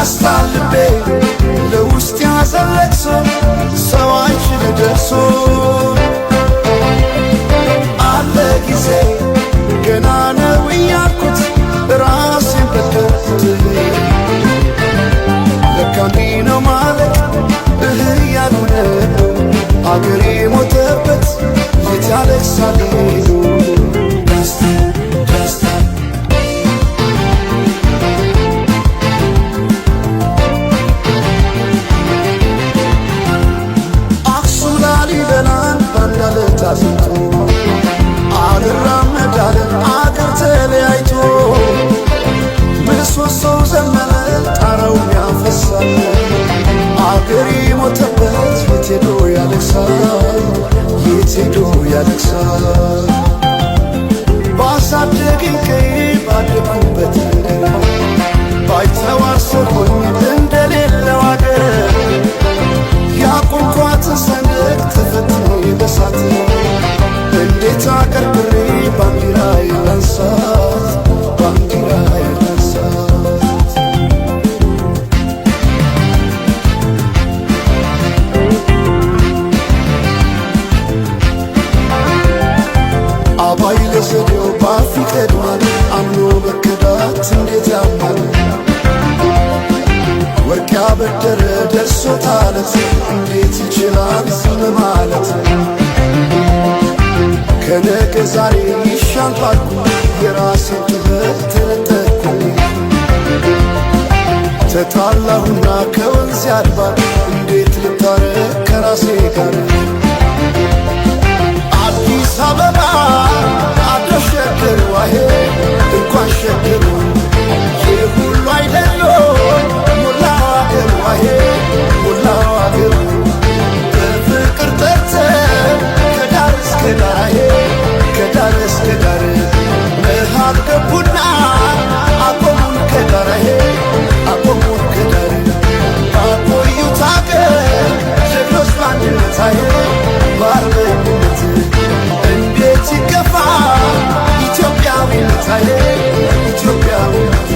ላስታ ልቤ ለውስጥ ያዘን ለቅሶ ሰው አይችል ደርሶ አለ ጊዜ ገና ነው እያልኩት ራሴን በደልኩት። ለካ እንዲህ ነው ማለቅ እህ እያሉ ነው አገሬ ሞተበት የት ያለቅሳል ሄዱ። ደስታ ደስታ አክሱም ላሊበላን ባንድ አለት አጥንቶ አልራመድ አለ አገር ተለያይቶ ምሰሶው ዘመነ ጣራውም ያፈሳል አገሬ ሞተበት የት ሄዶ ያለቅሳል የት ሄዶ ያለቅሳል። ባሳደገኝ ቀዬ ባደግኩበት መንደር ባይተዋር ሰው ሆኜ እንደሌለው አገር ያቆምኳትን ሰንደቅ ተፈትኜ በሳት እንዴት አቀርቅሬ ባንዲራዬን ላንሳት ባንዲራዬን ላንሳት። አባይ ለዘዴው ባፍ ይቀድማል አምኖ መከዳት እንዴት ያማል። ወርቅ ያበደረ ደርሶታለት እንዴት ይችላል ዝም ማለት። ከነገ ዛሬ ይሻል ባልኩ የራሴን ጥበብ ተነጠቅኩኝ። ተጣላሁና ከወንዝ ያድባር እንዴት ልታረቅ ከራሴ ጋር። አዲስ አበባ አደሸግር ዋሄ እንኳን ሸግሩ ይህ ሁሉ አይደሎ ሞላው አገር ዋሄ ሞላው አገሩ በፍቅር ጠርተን ከዳር እስከ ዳር አሄ ከዳር እስከ ዳር መሃል ገቡና አቆሙን ከዳር አሄ አቆሙን ከዳር ባቆዩት አገር ጀግኖች በአንድነት አሄ በአርበኝነት እንዴት ይገፋ ኢትዮጵያዊነት አሄ ኢትዮጵያዊነት።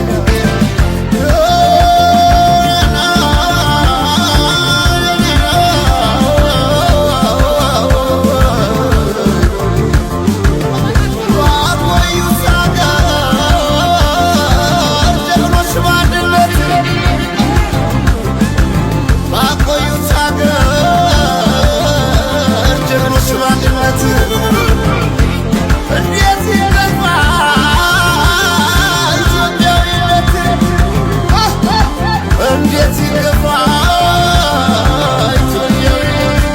ባቆዩት አገር ጀግኖች በአንድነት ባቆዩት አገር ጀግኖች በአንድነት እንዴት ይገፋ ኢትዮጵያዊነት እንዴት ይገፋ ኢትዮጵያዊነት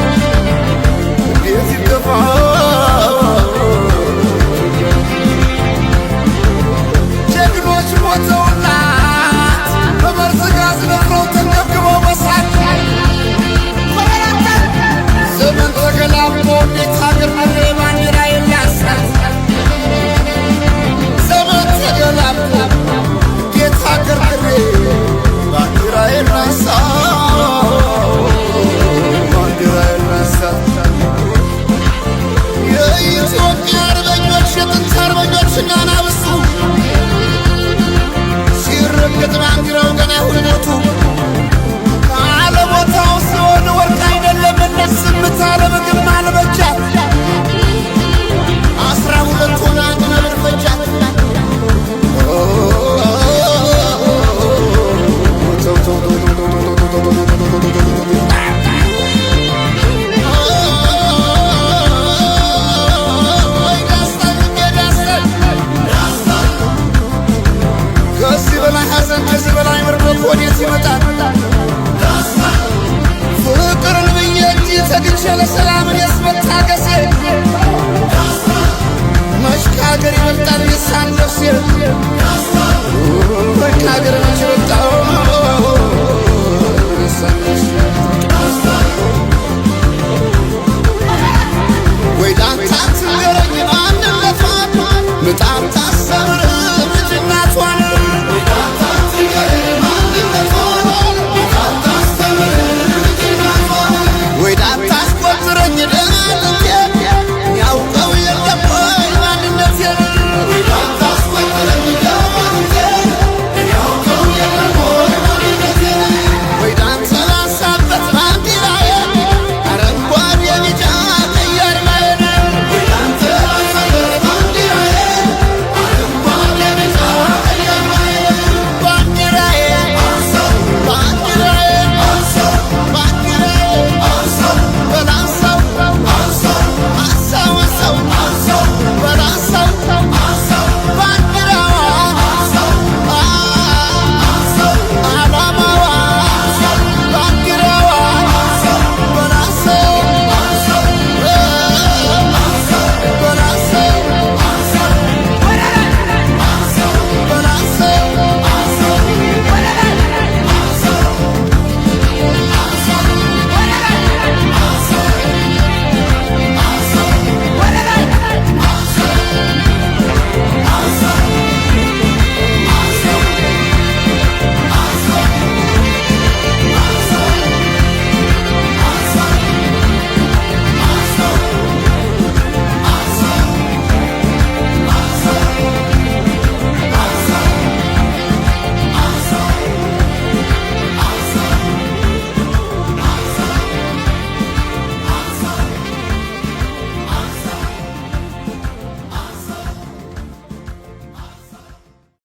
እንዴት ይገፋ። ጀግኖች ሞተውላት በመርዝ ጋዝ ነፍረው ተንገብግበው በሳት ዘመን ተገላብጦ እንዴት ሀገር ምሬ ባንዲራ የላንሳት። ዘመን ተገላብጦ እንዴት ሀገር ምሬ ባንዲራ የላንሳ ባንዲራ የላንሳ። የኢትዮጵያ አርበኞች የጥንት አርበኞች እናናብሱ ሲረገጥ ባንዲራው ገና ሁለቱ ካለቦታው ሲሆን ወርቅ አይደለም ዝምታ ለምግብ ማልበጃት 12ቱን አንድ ነብር ፈጃት። ከዚህ በላይ ሐዘን ከዚህ በላይ ምርኮት ወዴት ይመጣል? ፍቅርን ብዬ እንጂ ተግቼ ለሰላም እኔስ መታገሴ መች ከሀገር ይበልጣል የሳን ነፍሴ ወይ ከሀገር መች ይበልጣል?